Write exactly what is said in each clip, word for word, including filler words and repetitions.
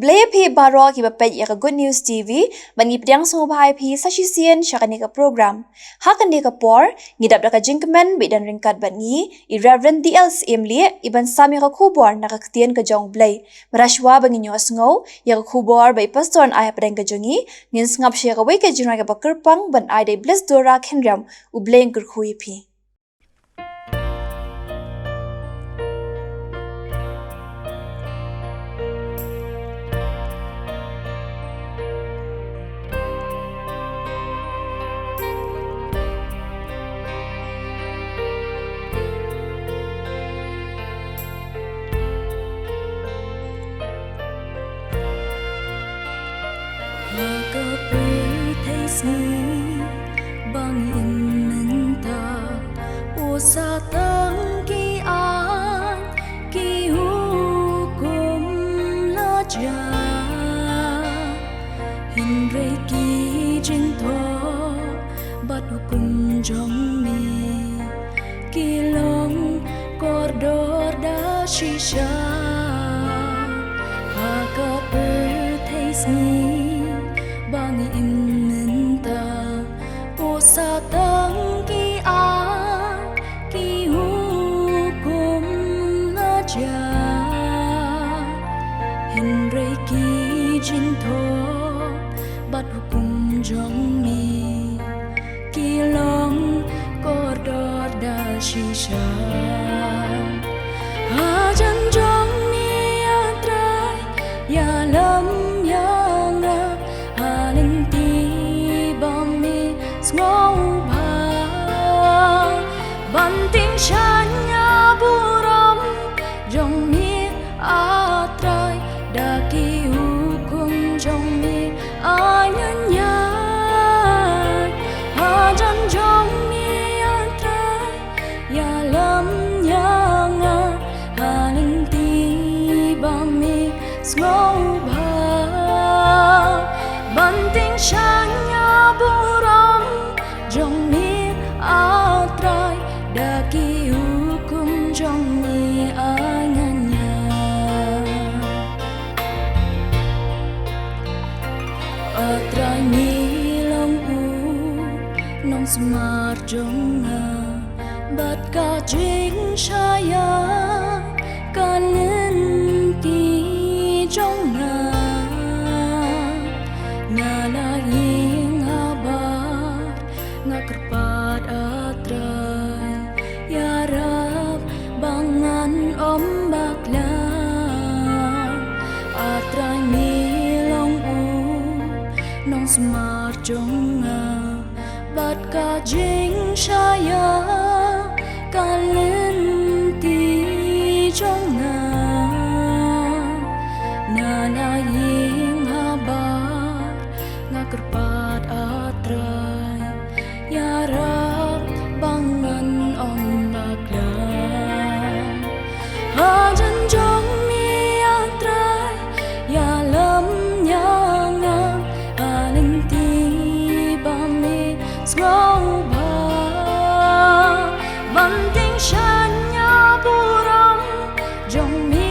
Khublei ïa phi baroh kiba peit ïa ka Good News T V, bad ngi pdiang sngewbha ïa phi sa shisien sha kane ka program. Ha kane ka por, ngi dap da ka jingkmen ba i don ryngkat bad ngi, i Reverend D L Syiemlieh, i ban sam ïa ka khubor na ka ktien ka jong U Blei. Bad shuwa ba ngin ïohsngew ïa ka khubor ba i Pastor yn ai hapdeng ka jong ngi, ngin sngap sha ïa kawei ka jingrwai kaba kyrpang ban ai da i Blessed Dora Kynriam. U Blei un kyrkhu ïa phi. Ha ka pyrthei sngi ba ngi im mynta, u Satan ki aiñ ki hukum la jia, hynrei ki jingthoh bad hukum jong me ki long kordor da shisha. Ha ka pyrthei sngi ba ngi im mynta, u Satan ki aiñ ki hukum la jia, hynrei ki jingthoh bad hukum jong me ki long kordor da shisha. Hajan jong me, A Trai, ïalam ïa nga ha lynti ba me sngewbha, ban tyngshaiñ ïa burom jong me, A Trai, da ki hukum jong me, ai ngan ïaid hajan jong me, A Trai, ïalam ïa nga ha lynti ba me sngewbha, ban tyngshaiñ ïa burom jong me, A Trai, da ki hukum jong me, ai ngan ïaid. A Trai, me long u nongsumar jong nga bad ka jingshai ïa ka lynti jong nga. Nga la ïeng ha bar, nga kyrpad, A Trai, ïarap ba ngan ym bakla. A Trai, me long u nongsumar jong nga bad ka jingshai ïa ka lynti jong nga. Nga la ïeng ha bar, nga kyrpad, A Trai, ïarap ba ngan ym bakla. Hajan jong me, A Trai, ïalam ïa nga ha lynti ba me sngewbha, ban tyngshaiñ ïa burom jong me,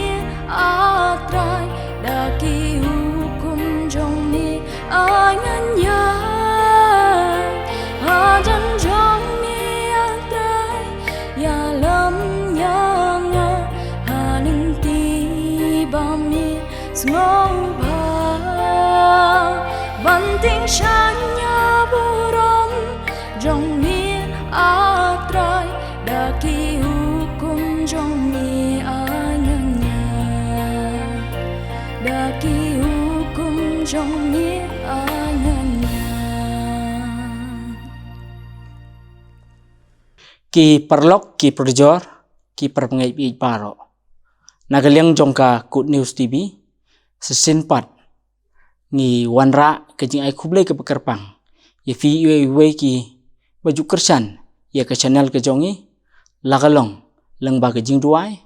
A Trai, da ki hukum jong me, ai ngan ïaid hajan jong me, A Trai, ïalam ïa nga ha lynti ba me sngewbha, ban tyngshaiñ ïa burom jong me, A Trai, da ki hukum jong me, ai ngan ïaid, da ki hukum jong me, ai ngan ïaid. Ki paralok, ki parajor, ki parabangeit baroh, na ka liang jong ka Good News T V, shisien pat ngi wanrah ka jingai khublei kaba kyrpang ïa phi iwei iwei kiba ju kyrshan ïa ka channel ka jong ngi, la ka long lyngba ka jingduwai,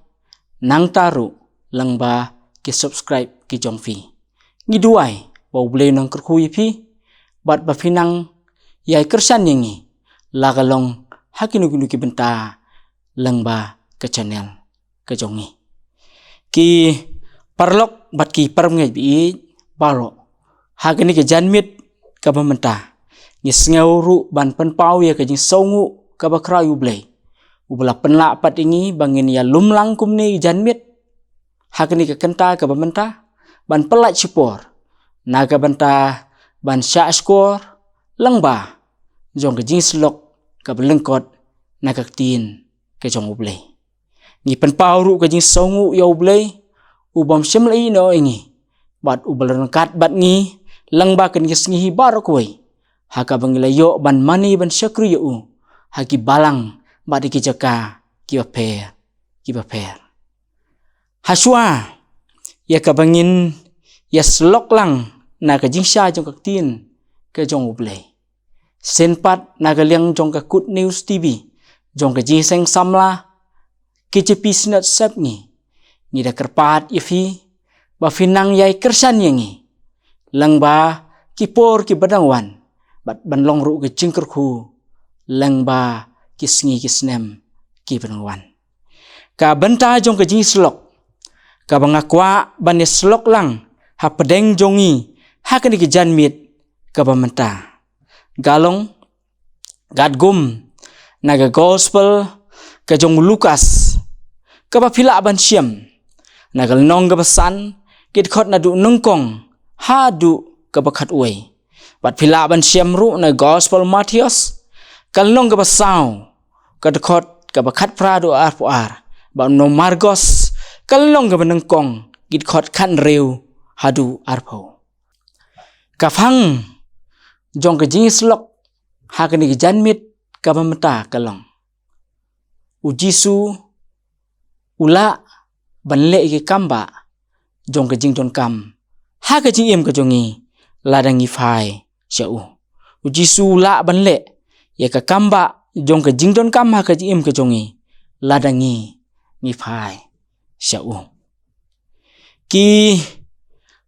nangta ruh lyngba ki subscribe ki jong phi. Ngi duwai ba U Blei un nang kyrkhu ïa phi bad ba phin nang ïai kyrshan ïa ngi, la ka long ha kino kino ki bynta lyngba ka channel ka jong ngi. Ki Paralok bad ki parabangeit ba ïeit baroh, ha kane ka janmiet kaba mynta, ngi sngew ruh ban pynpaw ïa ka jingsngewnguh kaba khraw ïa U Blei, uba la pynlah pat ïa ngi ba ngin ïalum lang kumne ïa ka janmiet ha kane ka kynta kaba mynta, ban pyllait shipor na ka bynta ban shahshkor lyngba jong ka jingïasyllok kaba lyngkot na ka Ktien ka jong U Blei. Ngi pynpaw ruh ka jingsngewnguh ïa U Blei, u bym shym la ïehnoh ïa ngi bad uba la ryngkat bad ngi lyngba kine ki sngi hi baroh kawei, ha kaba ngi la ïoh ban mane ban shakri ïa u ha ki balang bad ïa ki jaka kiba pher kiba pher. Hashwa ïa kaba ngin ïasyllok lang na ka jingshai jong ka Ktien ka jong U Blei, shen pat na ka liang jong ka Good News T V, jong ka Jingïaseng Samla K J P Synod Sepngi, ngi da kyrpad ïa phi ba phin nang ïai kyrshan ïa ngi lyngba ki por kiba dang wan, bad ban long ruh ka jingkyrkhu lyngba ki sngi ki snem kiba dang wan. Ka bynta jong ka jingïasyllok kaba nga kwah ban ïasyllok lang hapdeng jong ngi ha kane ka janmiet kaba mynta, ka long katkum na ka Gospel ka jong u Lukas, kaba phi lah ban shem na ka lynnong kaba san, ki dkhot naduh nyngkong haduh kaba khatwei. Bad phi lah ban shem ruh na ka Gospel Mathaios, ka lynnong kaba saw, ka dkhot kaba khatphra haduh arphew ar, bad na u Markos, ka lynnong kaba nyngkong, ki dkhot khathynriew haduh arphew. Ka phang jong ka jingïasyllok ha kane ka janmiet kaba mynta ka long, U Jisu u lah ban leh ïa ki kambah jong ka jingdonkam ha ka jingim ka jong ngi lada ngi phai sha u. U Jisu u lah ban leh ïa ka kambah jong ka jingdonkam ha ka jingim ka jong ngi lada ngi, ngi phai sha u. Ki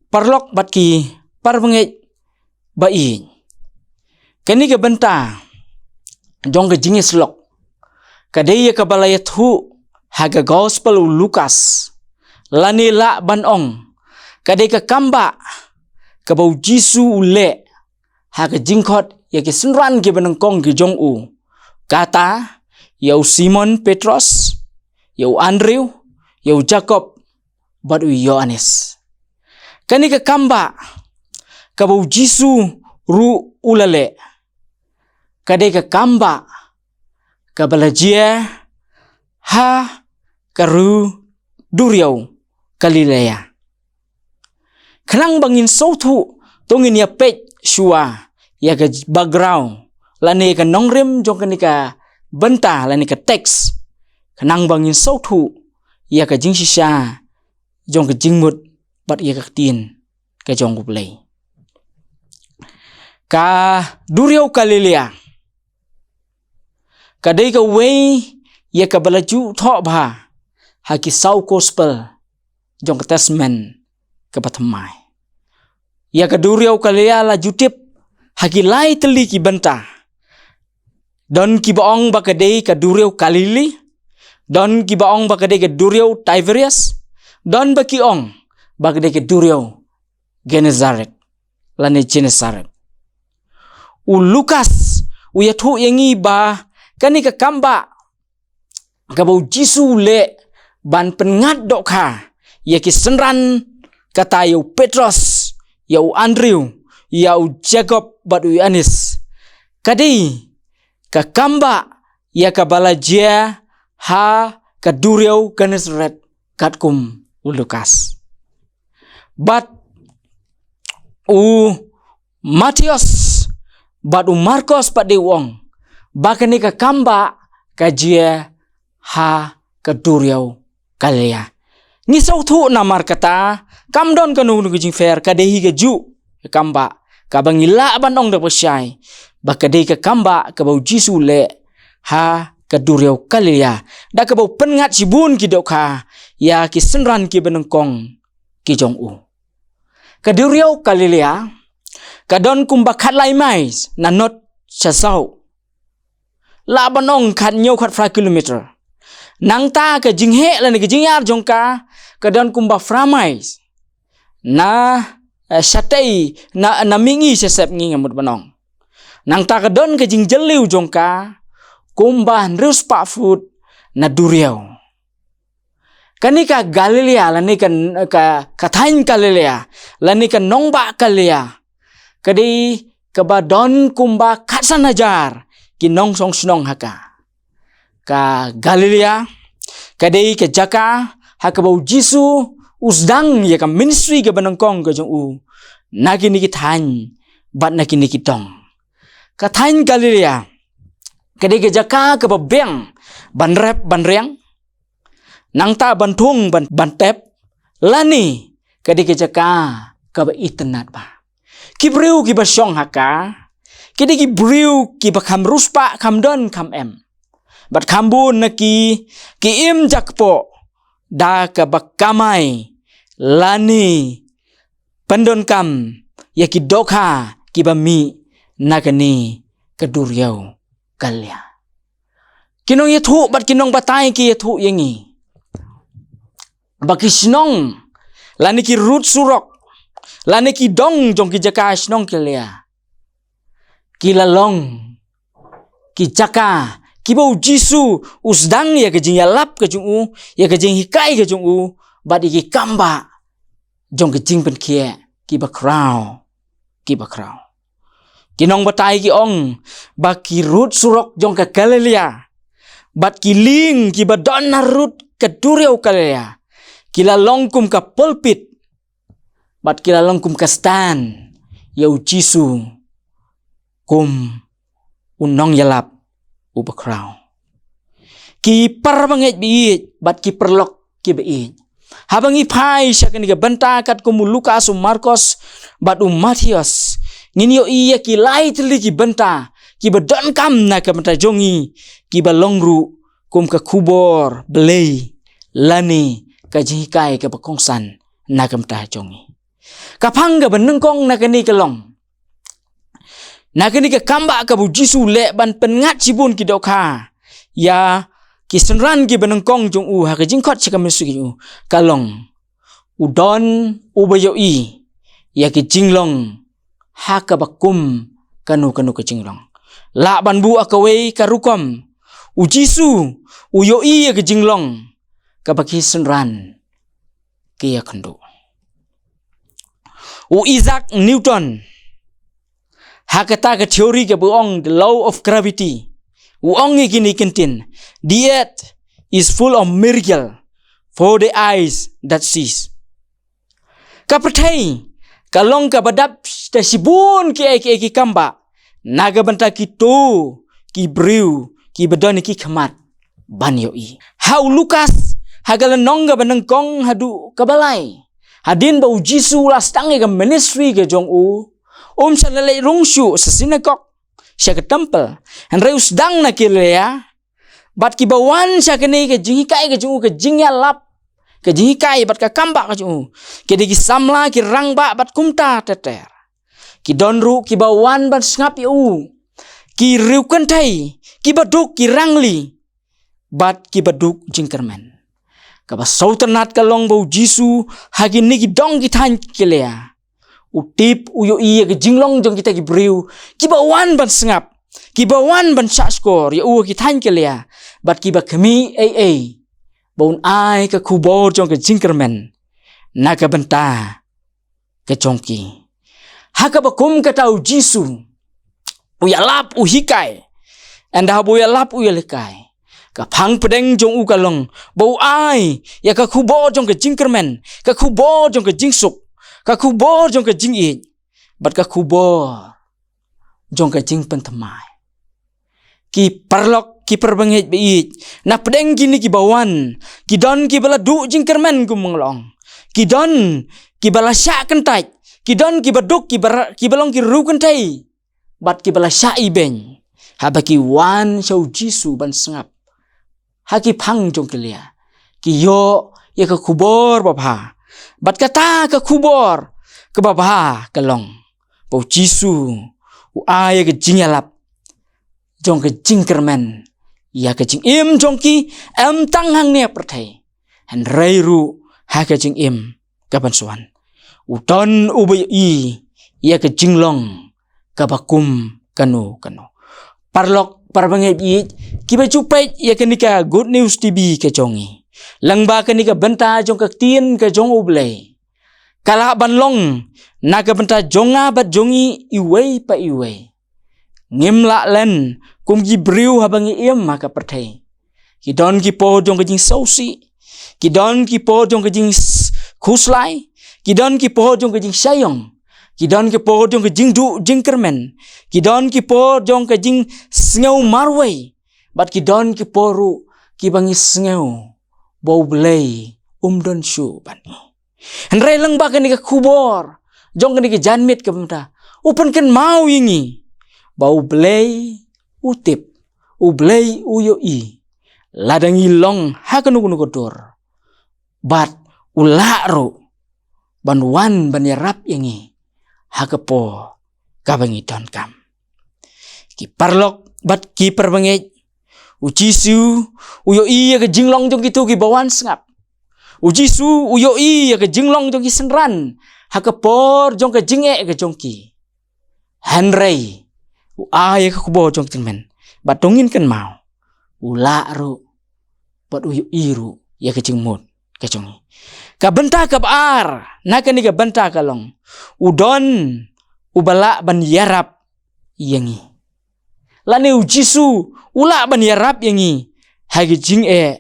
paralok bad ki parabangeit ba ïeit, kane ka bynta jong ka jingïasyllok ka dei ïa kaba la ïathuh ha ka Gospel u Lukas, lane lah ban ong ka dei ka kambah kaba U Jisu u leh ha ka jingkhot ïa ki synran kiba nyngkong ki jong u, kata ïa u Simon Petros, ïa u Andrew, ïa u Jakob bad u Ïoannis. Kane ka kambah kaba U Jisu ruh u la leh, ka dei ka kambah kaba la jia ha ka ri duriaw Galilea. Khnang ba ngin sngewthuh, to ngin ïa peit shuwa ïa ka background lane ka nongrim jong kane ka bynta lane ka text, khnang ba ngin sngewthuh ïa ka jingshisha jong ka jingmut bad ïa ka Ktien ka jong U Blei. Ka duriaw Galilea ka dei kawei ïa kaba la ju thoh bha ha ki saw Gospel jong ka Testament kaba thymmai. Ïa ka duriaw Galilea la ju tip ha ki lai tylli ki bynta. Don kiba ong ba ka dei ka duriaw Galili, don kiba ong ba ka dei ka duriaw Tiberias, don ba ki ong ba ka dei ka duriaw Gennesaret lane Gennesaret. U Lukas u ïathuh ïa ngi ba kane ka kambah kaba U Jisu u leh ban pynngat dohkha ïa ki synran, kata ïa u Petros, ïa u Andrew, ïa u Jakob bad u Ïoannis, ka dei ka kambah ïa kaba la jia ha ka duriaw Gennesaret katkum u Lukas. Bad u Mathaios bad u Markos pat de u ong ba kane ka kambah ka jia ha ka duriaw Galilea. Ngi sngewthuh namar kata kam don kano kano ka jingpher, ka dei hi kajuh ka kambah kaba ngi lah ban ong da ba shai ba ka dei ka kambah kaba U Jisu u leh ha ka duriaw Galilea, da kaba u pynngat shibun ki dohkha ïa ki synran kiba nyngkong ki jong u. Ka duriaw Galilea ka don kumba khatlai miles na north sha south, lah ban ong khathynñiew khatphra kilometer. Nangta ka jingheh lane ka jingïar jong ka ka don kumba phra miles. na, eh, shatei, na, na mihngi sha sepngi, nga mut ban ong. Nangta ka don ka jingjylliew jong ka kumba hynriew spah phut na duriaw. Kane ka Galilea, lane ka, ka, ka thaiñ Galilea, lane ka nongbah Galilea, ka dei kaba don kumba khatsan hajar ki nongshong shnong ha ka. Ka Galilea ka dei ka jaka ha kaba U Jisu u sdang ïa ka ministry kaba nyngkong ka jong u na kine ki thaiñ bad na kine ki dong. Ka thaiñ Galilea ka dei ka jaka kaba biang ban rep ban riang, nangta ban thung ban, ban tep, lane ka dei ka jaka kaba itynnad bha. Ki briew kiba shong ha ka ki dei ki briew kiba kham riewspah, kham don kham em, bad kham bun na ki, ki im jakpoh da kaba kamai lane pyndonkam ïa ki dohkha kiba mih na kane ka duriaw Galilea. Ki nongïathuh bad ki nongbatai ki ïathuh ïa ngi ba ki shnong, lane ki rud surok, lane ki dong jong ki jaka shnong Galilea, ki la long ki jaka kiba U Jisu u sdang ïa ka jingïalap ka jong u, ïa ka jinghikai ka jong u, bad ïa ki kambah jong ka jingpynkhiah kiba khraw, kiba khraw. Ki nongbatai ki ong ba ki rud surok jong ka Galilea bad ki lieng kiba don na rud ka duriaw Galilea ki la long kum ka pulpit bad ki la long kum ka stand ïa U Jisu kum u nongïalap uba khraw. Ki parabangeit ba ïeit bad ki paralok kiba ïeit, haba ngi phai sha kane ka bynta katkum u Lukas, u Markos bad u Mathaios, ngin ïohi ïa ki lai tylli ki bynta kiba donkam na ka bynta jong ngi, kiba long ruh kum ka khubor Blei lane ka jinghikai kaba kongsan na ka bynta jong ngi. Ka phang kaba nyngkong na kane ka long, na kane ka kambah kaba U Jisu u leh ban pynngat shibun ki dohkha ïa ki synran kiba nyngkong jong u ha ka jingkhot sha ka ministry jong u, ka long u don uba ïohi ïa ki jinglong ha kaba kum kano kano ka jinglong. Lah ban buh ha kawei ka rukom, U Jisu u ïohi ïa ka jinglong kaba ki synran ki ïakynduh. U Isaac Newton, ha kata ka theory kaba ong the law of gravity, u ong ïa kine ki ktien: "The earth is full of miracle for the eyes that sees." Ka pyrthei ka long kaba dap da shibun kiei kiei ki kambah na ka bynta kito ki briew kiba don ki khmat ban ïohi. Ha u Lukas, ha ka lynnong kaba nyngkong haduh kaba lai, hadien ba U Jisu u la sdang ïa ka ministry ka jong u, um shym la leit rung shuh sha synagogue, sha ka temple, hynrei u sdang na Galilea. Bad kiba wan sha kane ka jinghikai ka jong u, ka jingïalap, ka jinghikai bad ka kambah ka jong u, ki dei ki samla, ki rangbah bad kumta ter ter. Ki don ruh kiba wan ban sngap ïa u, ki riewkynthei, kiba duk, ki rangli bad kiba duk jingkyrmen. Kaba sngewtynnat ka long ba U Jisu ha kine ki dong ki thaiñ Galilea, u tip, u ïohi ïa ka jinglong jong kita ki briew kiba wan ban sngap, kiba wan ban shahshkor ïa u ha ki thaiñ Galilea, bad kiba khmih ei ei ba un ai ka khubor jong ka jingkyrmen na ka bynta ka jong ki. Ha kaba kum kata U Jisu u ïalap, u hikai. Ynda haba u ïalap, u ïalehkai, ka phang pdeng jong u ka long ba u ai ïa ka khubor jong ka jingkyrmen, ka khubor jong ka jingsuk, ka khubor jong ka jingïeit, bad ka khubor jong ka jingpynthymmai. Ki paralok, ki parabangeit ba ïeit, na pdeng kine kiba wan, ki don kiba la duh jingkyrmen kum ba nga la ong. Ki don kiba la shah kyntait, ki don kiba duk, kiba ra-, kiba long ki riewkynthei, bad kiba la shah ibeiñ haba ki wan sha U Jisu ban sngap ha ki phang jong Galilea. Ki ïoh ïa ka khubor babha, bad kata ka khubor kaba bha ka long ba U Jisu u ai ïa ka jingïalap jong ka jingkyrmen ïa ka jingim jong ki, em tang hangne ha pyrthei, hynrei ruh ha ka jingim ka ban sa wan. u don uba ïohi ïa ka jinglong kaba kum kano kano. Paralok parabangeit, kiba ju peit ïa kane ka Good News T V ka jong ngi, lyngba kane ka bynta jong ka ktien ka jong U Blei, ka lah ban long na ka bynta jong nga bad jong ngi iwei pa iwei. Ngim lah len kum ki briew haba ngi im ha ka pyrthei. Ki don ki por jong ka jingsngewsih, ki don ki por jong ka jingkhuslai, ki don ki por jong ka jingshah ïong, ki don ki por jong ka jingduh jingkyrmen, ki don ki por jong ka jingsngew marwei, bad ki don ki por ruh kiba ngi sngew ba U Blei um don shuh bad ngi. Hynrei lyngba kane ka khubor jong kane ka janmiet ka bynta, u pynkynmaw ïa ngi ba U Blei u tip, U Blei u ïohi lada ngi long ha kano kano ka dur, bad u lah ruh ban wan ban ïarap ïa ngi ha ka por kaba ngi donkam. Ki paralok bad ki parabangeit, U Jisu u ïohi ïa ka jinglong jong kito kiba wan sngap. U Jisu u ïohi ïa ka jinglong jong ki synran ha ka por jong ka jingeh ka jong ki. Hynrei u ai ïa ka khubor jong ka tymmen, bad to ngin kynmaw, u lah ruh bad u ïohi ruh ïa ka jingmut ka jong ngi. Ka bynta kaba ar na kane ka bynta ka long, u don uba lah ban ïarap ïa ngi. Lane U Jisu u lah ban ïarap ïa ngi ha ki jingeh,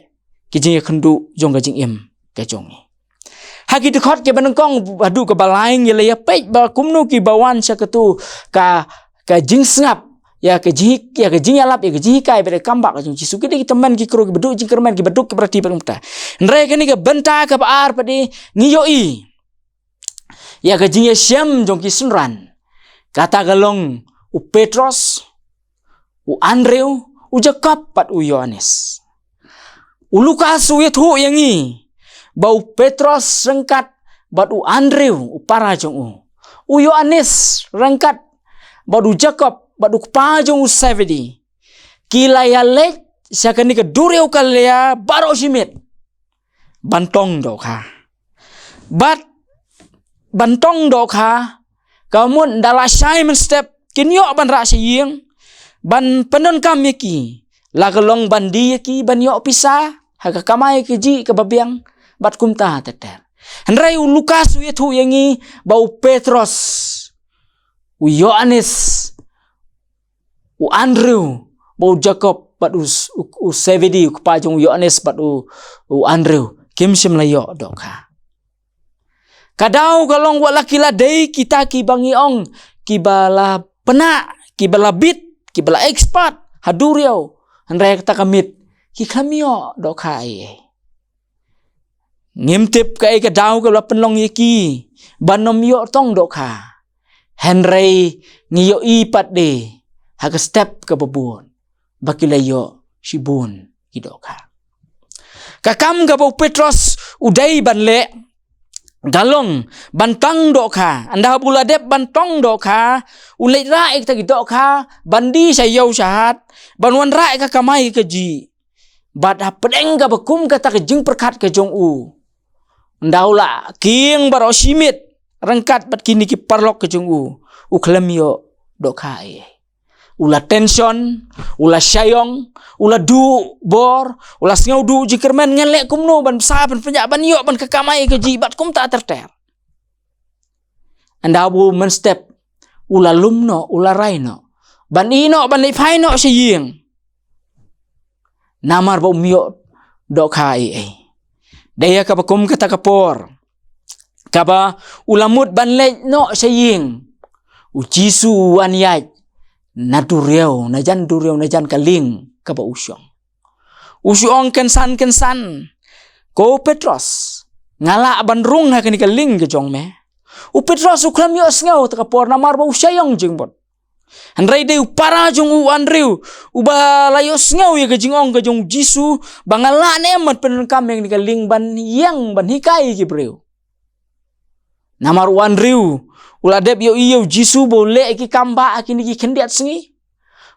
ki jingeh khynduh jong ka jingim ka jong ngi. Ha ki dkhot kiba nyngkong haduh kaba lai ngi la ïa peit ba kumno kiba wan sha kato ka, ka jingsngap ïa ka jing, ïa ka jingïalap, ïa ka jinghikai bad ka kambah ka jong U Jisu. Ki dei ki tymmen ki kro kiba duh jingkyrmen, kiba duk kiba rati bad kumta. Hynrei kane ka bynta kaba ar pat de ngi ïohi ïa ka jingïashem jong ki synran. Kata ka long u Petros, u Andrew, u Jakob bad u Ïoannis. U Lukas u ïathuh ïa ngi ba u Petros ryngkat bad u Andrew u para jong u, u Ïoannis ryngkat bad u Jakob bad u kpa jong u Sebedi, ki la ïaleit sha kane ka duriaw Galilea baroh shi miet ban tong dohkha. Bad ban tong dohkha, ka mut ynda la shai mynstep kin ïoh ban rah sha ïing ban pyndonkam ïa ki, la ka long ban die ïa ki ban ïoh pisa ha ka kamai kajih kaba biang bad kumta ter ter. Hynrei u Lukas u ïathuh ïa ngi ba u Petros, u Ïoannis, u Andrew bad u Jakob bad u, u, u Sebedi u kpa jong u Ïoannis bad u, u Andrew, kim shym la ïoh dohkha. Ka daw ka long wat la ki la dei kita kiba ngi ong kiba la pynah, kiba la bit, kiba la expert ha duriaw, hynrei kata ka miet ki khlem ïoh dohkha ei ei. Ngim tip kaei ka daw kaba la pynlong ïa ki ban ym ïoh tong dohkha. Hynrei ngi ïohi pat de ha ka step kaba bud ba ki la ïoh shibun ki dohkha. Ka kam kaba u Petros u dei ban leh ka long ban tong dohkha. Ynda u la dep ban tong dohkha, u leit rah ïa kita ki dohkha ban die sha ïew sha hat, ban wanrah ïa ka kamai kajih. Bad hapdeng kaba kum kata ka jingpyrkhat ka jong u, ynda u la kieng baroh shi miet ryngkat bad kine ki paralok ka jong u, u khlem ïoh dohkha ei ei. U la tension, u la shah ïong, u la duh bor, u la sngew duh jingkyrmen, ngan leh kumno ban bsa ban pynïaid ban ïoh ban ka kamai kajih bad kumta ter ter. Ynda u mynstep u la lum noh, u la rai noh ban ïeh noh, ban leit phai noh sha ïing. Namar ba um ïoh dohkha ei ei. Dei ïa kaba kum kata ka por kaba u la mut ban leit noh sha ïing, u Jisu u wan ïaid na duriaw, na jan duriaw, na jan ka lieng kaba u shong. U shu ong kynsan kynsan, "Ko Petros, nga lah ban rung ha kane ka lieng ka jong me?" U Petros u khlem ïohsngew kata ka por namar ba u shah ïong jingbud. Hynrei dei u para jong u, u Andrew, uba la ïohsngew ïa ka jingong ka jong u Jisu ba nga lah ne em ban pyndonkam ïa kane ka lieng ban ïeng ban hikai ïa ki briew. Namar u Andrew u la dep ïohi ïa u Jisu ba u leh ïa ki kambah ha kine ki khyndiat sngi.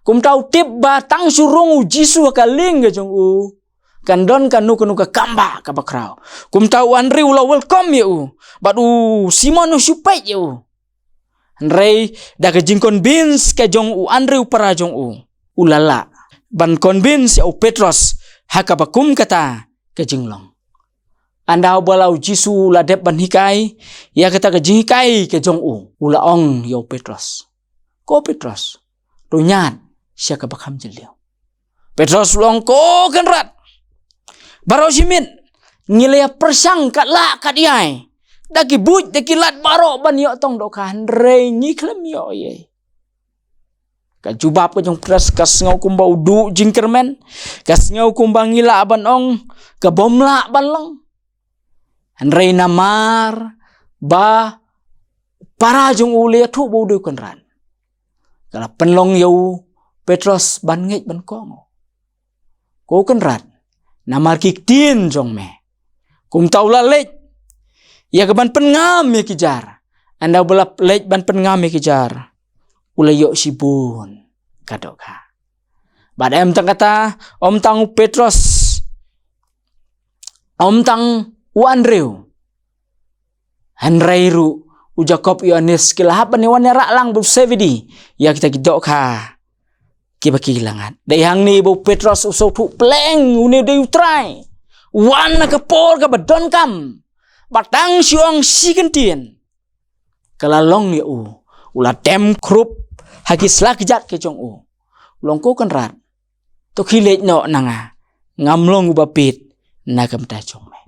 Kumta u tip ba tang shu rung u Jisu ha ka lieng ka jong u, kan don kano kano ka kambah kaba khraw. Kumta u Andrew u la welcome ïa u, bad u Simon u shu peit ïa u. Hynrei da ka jingconvince ka jong u Andrew para jong u, u la lah ban convince ïa u Petros ha kaba kum kata ka jinglong. Ynda u ba la u Jisu u la dep ban hikai ïa kata ka jinghikai ka jong u, u la ong ïa u Petros, "Ko Petros, to ñiad sha kaba kham jylliew." Petros u la ong, "Ko Kynrad, baroh shi miet ngi la ïa pyrshang kat lah kat ïai, da ki buit da ki lad baroh ban ïoh tong dohkha, hynrei ngi khlem ïoh ei ei." Ka jubab ka jong Petros ka sngew kumba u duh jingkyrmen, ka sngew kumba ngi lah ban ong ka bym lah ban long. Hynrei namar ba para jong u la ïathuh ba u dei u Kynrad, ka la pynlong ïa u Petros ban ngeit ban kohnguh. "Ko Kynrad, namar ki ktien jong me." Kumta u la leit ïa ka ban pynngam ïa ki jar. Ynda u ba la leit ban pynngam ïa ki jar, u la ïoh shibun ka dohkha. Bad em tang kata, em tang u Petros, em tang u Andrew, hynrei ruh u Jakob, Ïoannis ki la hap ban ïa wan ïarap lang bad u Sebedi ïa kita ki dohkha kiba ki la ngat. Dei hangne ba u Petros u sngewthuh pleng, une dei u Trai. Wan ha ka por kaba donkam, ba tang shu ong shi kyntien, ka la long ïa u. U la dem khrup ha ki slajat ki jong u. U la ong, "Ko Kynrad, to khie leit noh na nga, ngam long uba bit na ka bynta jong me."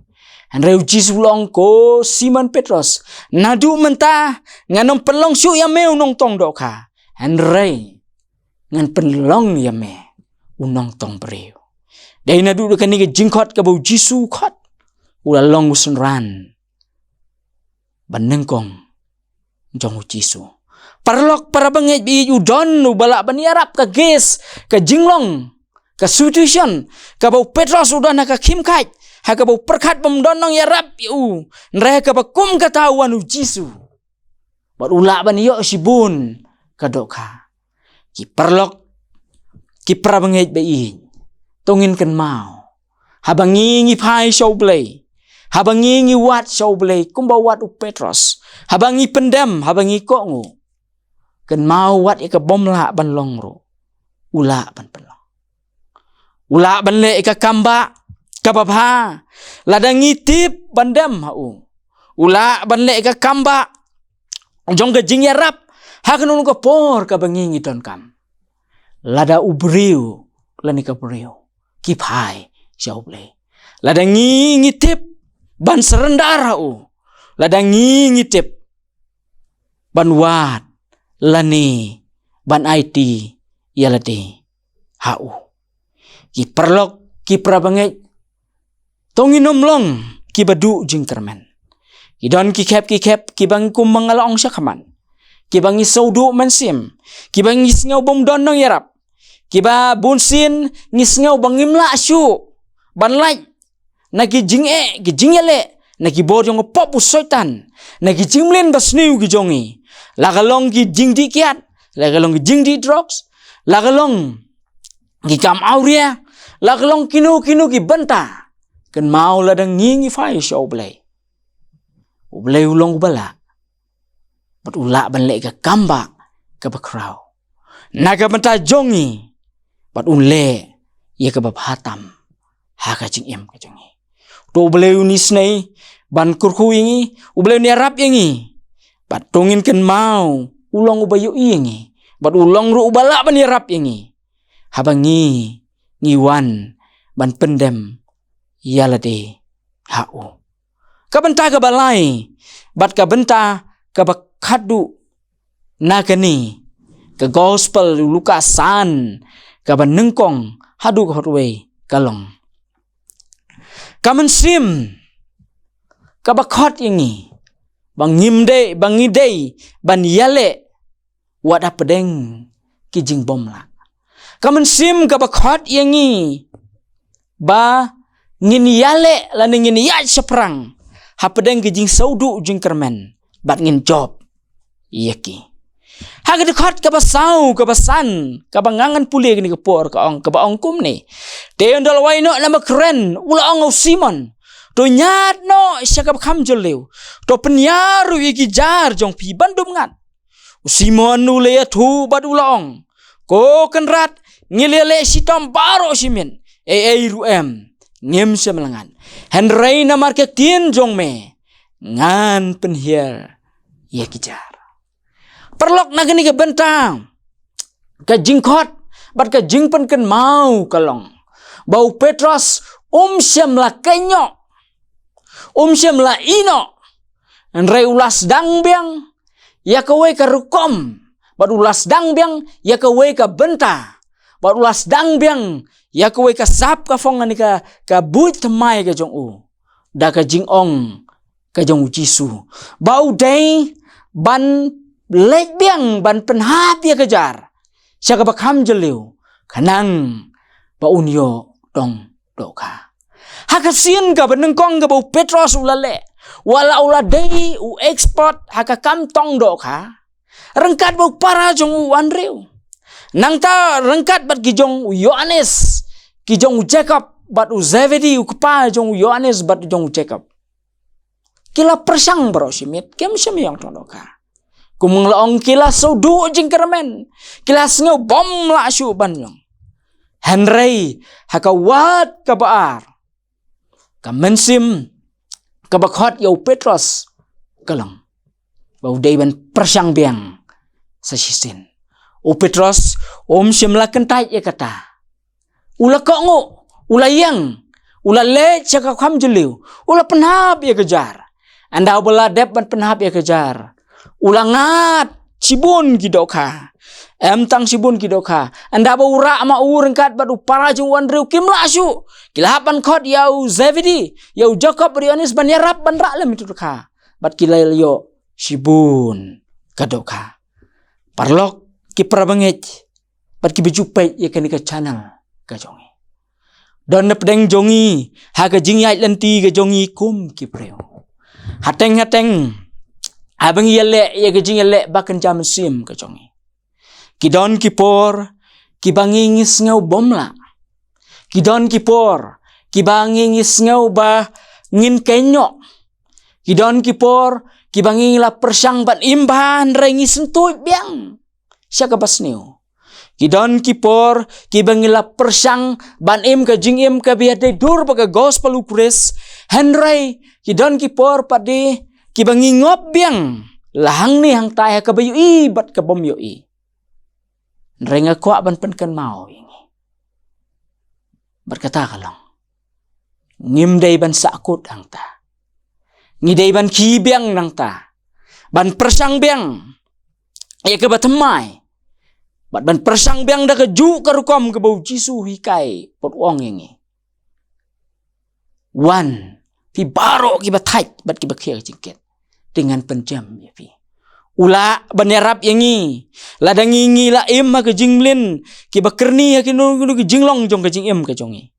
Hynrei u Jisu u la ong, "Ko Simon Petros, naduh mynta ngan ym pynlong shuh ïa me u nongtong dohkha, hynrei ngan pynlong ïa me u nongtong briew." Dei naduh da kane ka jingkhot kaba u Jisu u khot, u la long u synran ba nyngkong jong u Jisu. Paralok, para bangeit ba ïeit, u don uba lah ban ïarap ka case, ka jinglong, ka situation kaba u Petros u don ha ka khim khait, ha kaba u pyrkhat bym don nongïarap ïa u, hynrei ha kaba kum kata u wan u Jisu, bad u lah ban ïoh shibun ka dohkha. Ki paralok, ki para bangeit ba ïeit, to ngin kynmaw, haba ngi ngi phai sha u Blei, haba ngi ngi wad sha u Blei kumba wad u Petros, haba ngi pyndem, haba ngi kohnguh, kynmaw wat ïa ka bym lah ban long ruh, u lah ban pynlong. U lah ban leh ïa ka kambah kaba bha lada ngi tip ban dem ha u. U lah ban leh ïa ka kambah jong ka jingïarap ha kano kano ka por kaba ngi ngi donkam, lada u briew lane ka briew ki phai sha u Blei. Lada ngi ngi tip ban surrender ha u, lada ngi ngi tip ban wad lane ban aiti ïalade ha u. Ki paralok, ki para bangeit, to ngin ym long kiba duh jingkyrmen. Ki don ki khep ki khep kiba ngi, kumba nga la ong shakhmat, kiba ngi sngewduh mynsiem, kiba ngi sngew bym don nongïarap, kiba bunsien ngi sngew ba ngim lah shuh ban lait na ki jingeh, ki jingïaleh, na ki bor jong ka pop u Soitan, na ki jingmlien basniew ki jong ngi. La ka long ki jingdih kiad, la ka long ki jingdih drugs, la ka long ki kam awria, la ka long kino kino ki bynta. Kynmaw lada ngi ngi phai sha u Blei, u Blei u long uba lah, bad u lah ban leh ka kambah kaba khraw na ka bynta jong ngi, bad un leh ïa kaba bha tam ha ka jingim ka jong ngi. To u Blei un isynei ban kyrkhu ïa ngi, u Blei un ïarap ïa ngi, bad to ngin kynmaw u long uba ïohi ïa ngi, bad u long ruh uba lah ban ïarap ïa ngi haba ngi ngi wan ban pyndem ïalade ha u. Ka bynta kaba lai bad ka bynta kaba khatduh na kane ka gospel u Lukas san, kaba nyngkong haduh kaba khatwei, ka long: Ka mynsiem kaba khot ïa ngi ba ngim dei, ba ngi dei ban ïaleh wat hapdeng ki jingbymlah. Ka mynsiem kaba khot ïa ngi ba ngin ïaleh lane ngin ïaid shaphrang hapdeng ki jingsngewduh jingkyrmen bad ngin jop ïa ki. Ha ka dkhot kaba saw, kaba san, kaba nga ngan pule kane ka por ka ong, kaba ong kumne. Te ynda u la wai noh na makren, u la ong ha u Simon, to ñiad noh sha kaba kham jylliew, to pynïar ruh ïa ki jar jong phi ban dum ngat. U Simon u la ïathuh bad u la ong, ko Kynrad, ngi la leh shitom baroh shi miet, ei ei ruh em, ngim shym la ngat. Hynrei namar ka ktien jong me, ngan pynhiar ïa ki jar. Paralok, na kane ka bynta, ka jingkhot bad ka jingpynkynmaw ka long ba u Petros um shym la kynnoh, um shym la ïehnoh. Hynrei u la sdang biang ïa kawei ka rukom, bad u la sdang biang ïa kawei ka bynta, bad u la sdang biang ïa kawei ka sap ka phong, kane ka, ka buit thymmai ka jong u, da ka jingong ka jong u Jisu, ba u dei ban leit biang ban pynhap ïa ka jar sha kaba kham jylliew, khnang ba un ïoh tong dohkha. Ha ka sien kaba nyngkong kaba u Petros u la leh, wat la u la dei u expert ha ka kam tong dohkha, ryngkat bad u para jong u Andrew, nangta ryngkat bad ki jong u Ïoannis, ki jong u Jakob bad u Zebedi, u kpa jong u Ïoannis bad jong u Jakob, ki la pyrshang baroh shi miet, kim shym ïoh tong dohkha. Kum nga la ong, ki la sngewduh jingkyrmen, ki la sngew bym lah shuh ban long. Hynrei ha ka wad kaba ar, ka mynsiem kaba khot ïa u Petros ka long ba u dei ban pyrshang biang sa shisien. U Petros um shym la kyntait ïa kata. U la kohnguh, u la ïeng, u la leit sha ka kham jylliew, u la pynhap ïa ka jar. Ynda uba la dep ban pynhap ïa ka jar, u la ngat shibun ki dohkha. Em tang shibun ki dohkha, ynda ba u rah ma u ryngkat bad u para jong u Andrew kim lah shuh. Ki la hap ban khot ïa u Zebedi, ïa u Jakob bad u Ïoannis ban ïarap ban rah lem ïa ki dohkha, bad ki la ïoh shibun ka dohkha. Paralok, ki para bangeit bad kiba ju peit ïa kane ka channel ka jong ngi, don na pdeng jong ngi ha ka jingïaid lynti ka jong ngi kum ki briew. Hateng hateng haba ngi ïaleh ïa ka jingïaleh ba kynja mynsiem ka jong ngi, ki don ki por kiba ngi, ngi sngew bym lah. Ki don ki por kiba ngi, ngi sngew ba ngin kynnoh. Ki don ki por kiba ngi, ngi la pyrshang ban im bha, hynrei ngi syntuid biang sha kaba sniew. Ki don ki por kiba ngi la pyrshang ban im ka jingim kaba ïadei dur bad ka gospel u Khrist, hynrei ki don ki por pat de kiba ngi ngop biang la hangne hangtai ha kaba ïohi bad ka bym ïohi. Hynrei nga kwah ban pynkynmaw ïa ngi bad kata ka long, ngim dei ban sahkut hangta. Ngi dei ban khie biang nangta, ban pyrshang biang ïa kaba thymmai, bad ban pyrshang biang da kajuh ka rukom kaba u Jisu u hikai bad u ong ïa ngi, wan phi baroh kiba thait bad kiba khia ka jingkit, te ngan pynjem ïa phi. U lah ban ïarap ïa ngi lada ngi, ngi la im ha ka jingmlien kiba kyrni ha kino kino ki jinglong jong ka jingim ka jong ngi,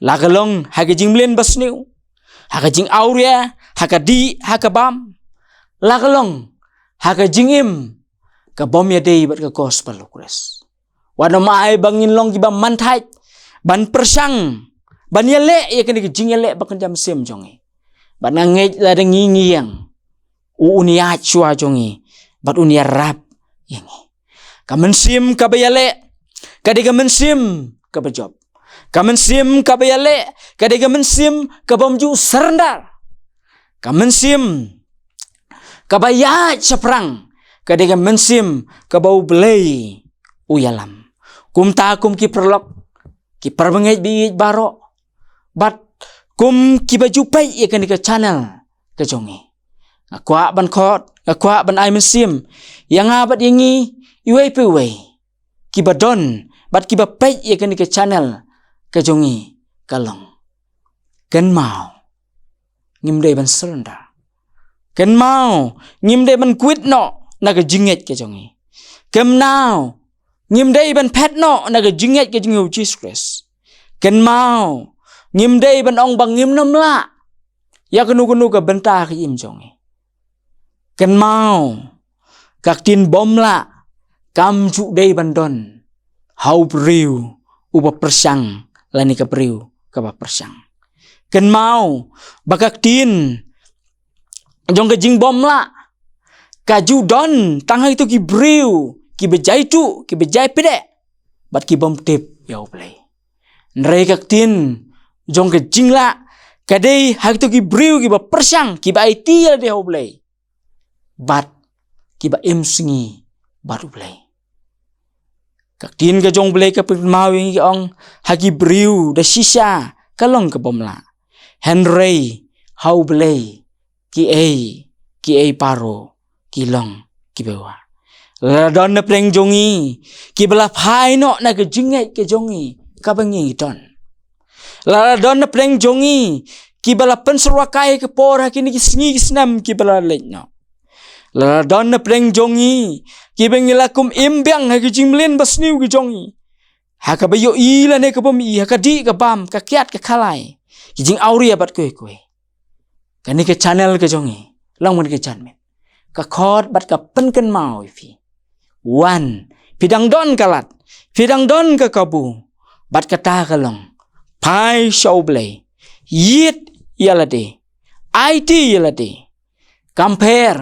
la ka long ha ka jingmlien ba sniew, ha ka jingawria, ha ka dih, ha ka bam, la ka long ha ka jingim ka bym ïadei bad ka gospel u Khrist. Wat nym ai ba ngin long kiba manthait ban pyrshang ban ïaleh ïa kane ka jingïaleh ba kynja mynsiem jong ngi. Bad nga ngeit lada ngi, ngi ïeng, u un ïaid shuwa jong ngi bad un ïarap ïa ngi. Ka mynsiem kaba ïaleh ka dei ka mynsiem kaba jop. Ka mynsiem kaba ïaleh ka dei ka mynsiem ka bym ju surrender. Ka mynsiem kaba ïaid shaphrang ka dei ka mynsiem kaba U Blei u ïalam. Kumta kum ki paralok, ki para bangeit ba ïeit baroh, bad kum kiba ju peit ïa kane ka channel ka jong ngi, nga kwah ban khot, nga kwah ban ai mynsiem ïa nga bad ïa ngi iwei pa iwei kiba don bad kiba peit ïa kane ka channel ka jong ngi, ka long, kynmaw, ngim dei ban surrender. Kynmaw, ngim dei ban quit noh na ka jingngeit ka jong ngi. Kynmaw, ngim dei ban phet noh na ka jingngeit ka jong ngi ha u Jisu Khrist. Kynmaw, ngim dei ban ong ba ngim nym lah ïa kano kano ka bynta ha ka im jong ngi. Kynmaw, ka ktien bym lah kam ju dei ban don ha u briew uba pyrshang lane ka briew kaba pyrshang. Kynmaw ba ka ktien jong ka jingbym lah ka ju don tang ha kito ki briew kiba jai tuh, kiba jai pdeng bad ki bym tip ïa u Blei. Hynrei ka ktien jong ka jinglah ka dei ha kito ki briew kiba pyrshang, kiba aiti ïa lade ha u Blei bad kiba im sngi bad u Blei. Ka ktien ka jong u Blei ka pynkynmaw ïa ngi, ka ong, ha ki briew da shisha ka long ka bym lah, hynrei ha u Blei kiei kiei baroh ki long kiba wah. Lada don na pdeng jong ngi kiba la phai noh na ka jingngeit ka jong ngi kaba ngi don, lada don na pdeng jong ngi kiba la pynsyrwa kai ka por ha kine ki sngi ki snem kiba la leit noh, lada don na pdeng jong ngi kiba ngi la kum im biang ha ki jingmlien basniew ki jong ngi, ha kaba ïohi lane kaba ym ïohi, ha ka dih ka bam, ka kiad ka khalai, ki jingawria bad kawei kawei, kane ka channel ka jong ngi, long man ka janmiet, ka khot bad ka pynkynmaw ïa phi. Wan, phi dang don ka lad, phi dang don ka kabu, bad kata ka long, phai sha u Blei, ïit ïa lade, aiti ïa lade. Kam pher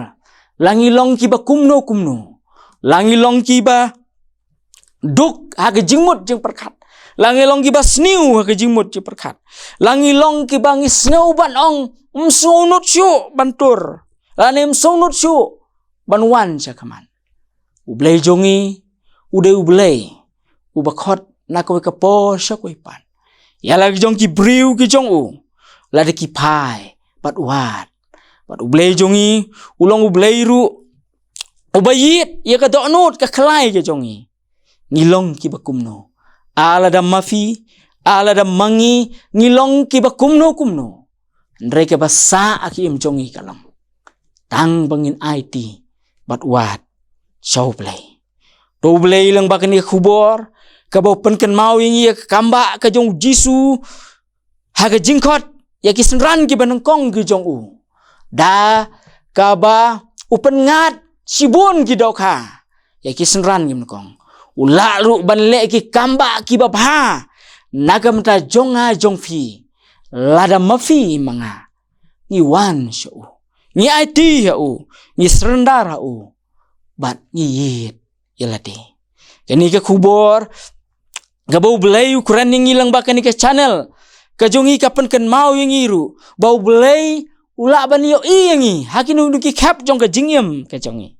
la ngi long kiba kumno kumno, la ngi long kiba duk ha ka jingmut jingpyrkhat, la ngi long kiba sniew ha ka jingmut jingpyrkhat, la ngi long kiba ngi sngew ban ong, ym sngewnud shuh ban tur, lane ym sngewnud shuh ban wan sha khmat. U Blei jong ngi u dei u Blei uba khot na kawei ka por sha kawei pat ïa la ki jong ki briew ki jong u, lada ki phai bad wad. Bad u Blei jong ngi u long u Blei ruh uba ïit ïa ka dohnud ka khlai ka jong ngi. Ngi long kiba kumno, a lada ma phi, a lada ma ngi, ngi long kiba kumno kumno, hynrei kaba sah ha ka im jong ngi ka long tang ba ngin aiti bad wad sha u Blei. To u Blei lyngba kane ka khubor kaba u pynkynmaw ïa ngi ïa ka kambah ka jong u Jisu ha ka jingkhot ïa ki synran kiba nyngkong ki jong u, da kaba u pynngat shibun ki dohkha ïa ki synran kiba nyngkong, u lah ruh ban leh ki kambah kiba bha na ka bynta jong nga jong phi. Lada ma phi ma nga, ngi wan sha u, ngi aiti ha u, ngi surrender ha u, bad ngi ïit ïa lade. Kane ka khubor kaba u Blei u kren ïa ngi lyngba kane ka channel ka jong ngi ka pynkynmaw ïa ngi ruh ba u Blei u lah ban ïohi ïa ngi ha kino kino ki khep jong ka jingim ka jong ngi.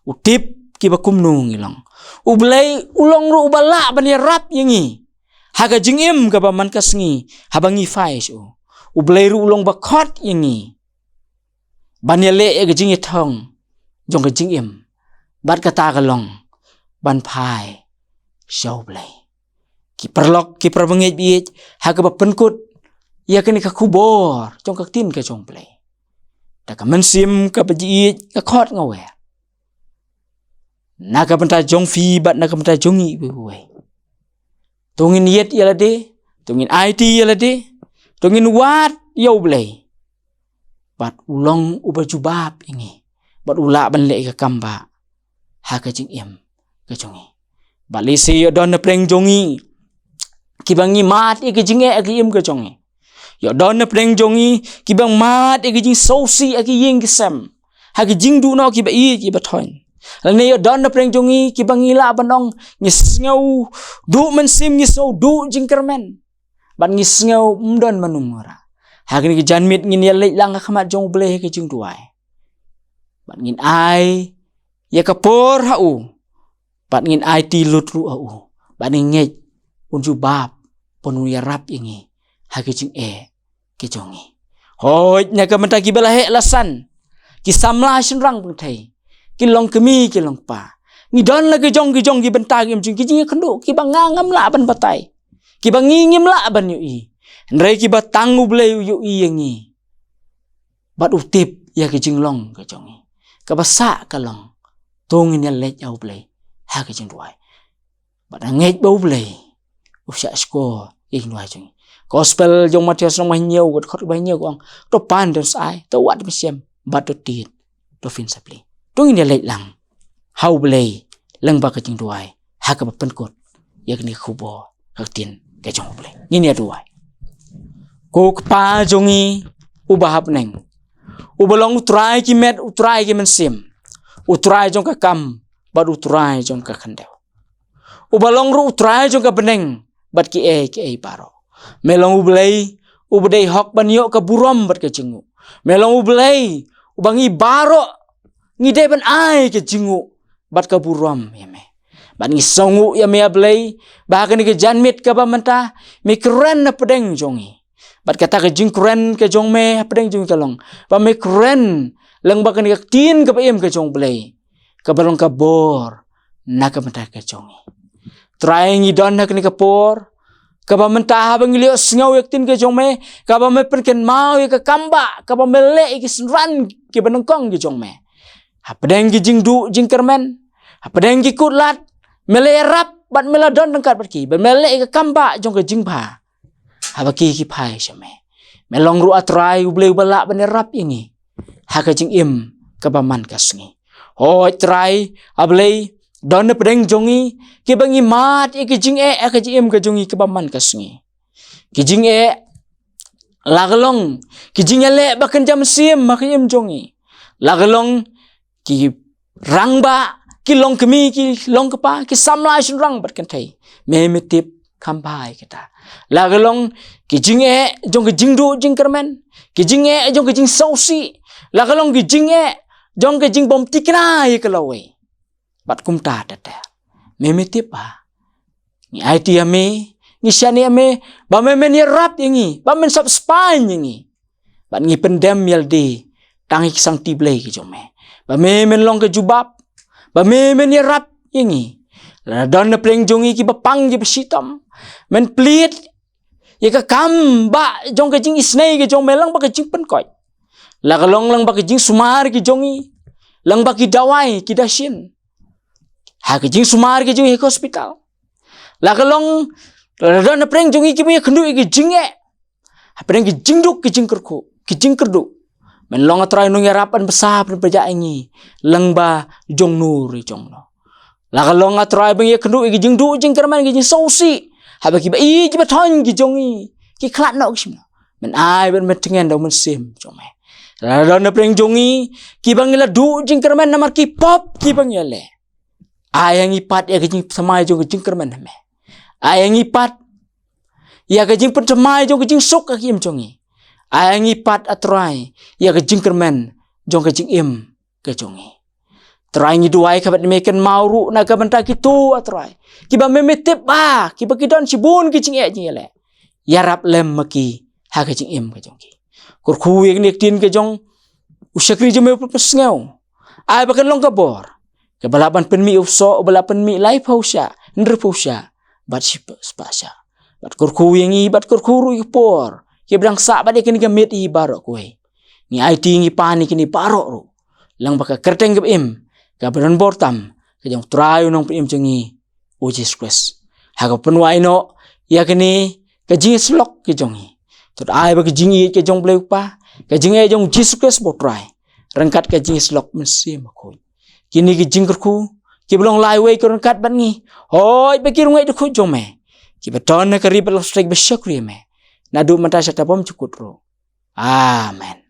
U tip kiba kumno ngi long. U Blei u long ruh uba lah ban ïarap ïa ngi ha ka jingim kaba man ka sngi haba ngi phai sha u. U Blei ruh u long ba khot ïa ngi ban ïaleh ïa ka jingïathong jong ka jingim, bad kata ka long ban phai sha u Blei. Ki paralok ki parabangeit ba ïeit, ha kaba pynkut ïa kane ka khubor jong ka ktien ka jong u Blei, da ka mynsiem kaba ïeit nga khot nga wer na ka bynta jong phi bad na ka bynta jong ngi iwei pa iwei. To ngin ïit ïa lade, to ngin aiti ïa lade, to ngin wad ïa u Blei, bad u long uba jubab ïa ngi, bad u lah ban leh ïa ka kambah ha ka jingim ka jong ngi. Bad lehse ïoh don na pdeng jong ngi kiba ngi mad ïa ka jingeh ha ka im ka jong ngi. Ïoh don na pdeng jong ngi kiba ngi mad ïa ka jingsngewsih ha ka ïing ka sem, ha ka jingduh noh kiba ïeit kiba thoiñ. Lane ïoh don na pdeng jong ngi kiba ngi lah ban ong ngi sngew duh mynsiem, ngi sngew duh jingkyrmen, bad ngi sngew ym don mano mano. Ha kane ka janmiet ngin ïaleit lang ha khmat jong u Blei ha ka jingduwai, bad ngin ai ïa ka por ha u, bad ngin aiti lut ruh ha u, bad ngin ngeit un jubab, bad un ïarap ïa ngi ha ka jingeh ka jong ngi. Hooid, na ka bynta kiba la heh la san, ki samla shynrang pyrthei, ki longkmie ki longkpa, ngi don la ki jong ki jong ki bynta ki im jong ki jingïakynduh kiba nga ngam lah ban batai, kiba ngi ngim lah ban ïohi, hynrei kiba tang u Blei u ïohi ïa ngi bad u tip ïa ka jinglong ka jong ngi. Kaba sah ka long, to ngin ïaleit ïa u Blei ha ka jingduwai, bad ngeit ba u Blei u shah shkor ïa ka jingduwai jong ngi. Gospel jong u Mathaios lynnong ba hynñiew, ka dkhot ba hynñiew ka ong, to pan, to sngewsih, to wad mynsiem, bad to tied, to pynsaphriang. To ngin ïaleit lang ha U Blei lyngba ka jingduwai ha kaba pynkut ïa kane ka khubor ka ktien ka jong U Blei. Ngin ïa duwai. Ko Kpa jong ngi uba ha bneng, uba long U Trai ki met, U Trai ki mynsiem, U Trai jong ka kam bad U Trai jong ka khyndew, uba long ruh U Trai jong ka bneng bad kiei kiei baroh. Me long U Blei uba dei hok ban ïoh ka burom bad ka jingnguh. Me long U Blei uba ngi baroh ngi dei ban ai ka jingnguh bad ka burom ïa me. Bad ngi sngewnguh ïa me, A Blei, ba ha kane ka janmiet kaba mynta me kren hapdeng jong ngi. Bad kata ka jingkren ka jong me hapdeng jong ngi ka long ba me kren lyngba kane ka ktien kaba im ka jong U Blei, kaba long ka bor na ka bynta ka jong ngi. Trai, ngi don ha kane ka por kaba mynta haba ngi la ïohsngew ïa ka ktien ka jong me, kaba me pynkynmaw ïa ka kam ba kaba me leh ïa ki synran kiba nyngkong ki jong me hapdeng ki jingduh jingkyrmen, hapdeng ki kutlad, me la ïarap bad me la don ryngkat bad ki, bad me leh ïa ka kam ba jong ka jingbha haba ki ki phai sha me. Me long ruh, A Trai, U Blei uba lah ban ïarap ïa ngi ha ka jingim kaba man ka sngi. Hooid Trai, A Blei, don hapdeng jong ngi kiba ngi mad ïa ka jingeh ha ka jingim ka jong ngi kaba man ka sngi. Ki jingeh, la ka long ki jingïaleh ba kynja mynsiem ha ka im jong ngi, la ka long ki rangbah, ki longkmie, ki longkpa, ki samla shynrang bad kynthei, me me tip kham bha ïa kata. La ka long ki jingeh jong ka jingduh jingkyrmen, ki jingeh jong ka jingsngewsih, la ka long ki jingeh jong ka jingbym thikna ïa ka lawei bad kumta ter ter. Me me tip ba ngi aiti ïa me, ngi shaniah ïa me ba me men ïarap ïa ngi, ba men sap spah ïa ngi. Bad ngi pyndem ïa lade tang ïa ki sangti Blei ki jong me, ba me men long ka jubab, ba me men ïarap ïa ngi. Lada don napdeng jong ngi kiba pang kiba shitom, men plie ïa ka kam ba jong ka jingisynei ka jong me lyngba ka jingpynkoit. La ka long lyngba ka jingsumar ki jong ngi, lyngba ki dawai ki dashin, ha ka jingsumar ki jong ngi ha ka hospital. La ka long, lada don napdeng jong ngi kiba ïakynduh ïa ka jingeh, hapdeng ki jingduk ki jingkyrkhu, ki jingkyrduh, men long, A Trai, u nongïarap ban bsa ban pynjah ïa ngi lyngba jong no re jong no. La ka long, A Trai, ba ngi ïakynduh ïa ki jingduh jingkyrmen, ki jingsngewsih, haba kiba ïeit kiba thoiñ ki jong ngi ki khlad noh ki shim noh, men ai ban pyntngen da u Mynsiem jong me. Lada don napdeng jong ngi kiba ngi la duh jingkyrmen namar ki pop kiba ngi la leh, ai ïa ngi pat ïa ka jingthymmai jong ka jingkyrmen ha me. Ai ïa ngi pat ïa ka jingpynthymmai jong ka jingsuk ha ka im jong ngi. Ai ïa ngi pat, A Trai, ïa ka jingkyrmen jong ka jingim ka jong ngi. Trai, ngi duwai ka bad me kynmaw ruh na ka bynta kito, A Trai, kiba me me tip ba kiba ki don shibun ki jingeh jingïaleh. Ïarap lem ma ki ha ka jingim ka jong ki. Kyrkhu ïa kane ka ktien ka jong u shakri jong me uba pynsngew, ai ba kan long ka bor kaba lah ban pynmih u soh, uba lah pynmih laiphew shah, hynriewphew shah bad shiphew spah shah. Bad kyrkhu ïa ngi, bad kyrkhu ruh ïa ki por kiba dang sah bad ïa kane ka miet, ïa baroh kawei. Ngi aiti, ngi pan ïa kine baroh ruh lyngba ka kyrteng kaba im, kaba don bor tam, ka jong u Trai u Nongpynim jong ngi, u Jisu Khrist. Ha kaba pynwai noh ïa kane ka jingïasyllok ka jong ngi, to ai ba ka jingïeit ka jong U Blei U Kpa, ka jingïeit jong u Jisu Khrist ba u Trai, ryngkat ka jingïasyllok Mynsiem Bakhuid, kine ki jingkyrkhu kiba long laiwei ki ryngkat bad ngi, hooid ba ki rngeit dkhot jong me, kiba don ha ka ri bad la sdang ba shakri ïa me naduh mynta shata bymjukut ruh. Amen.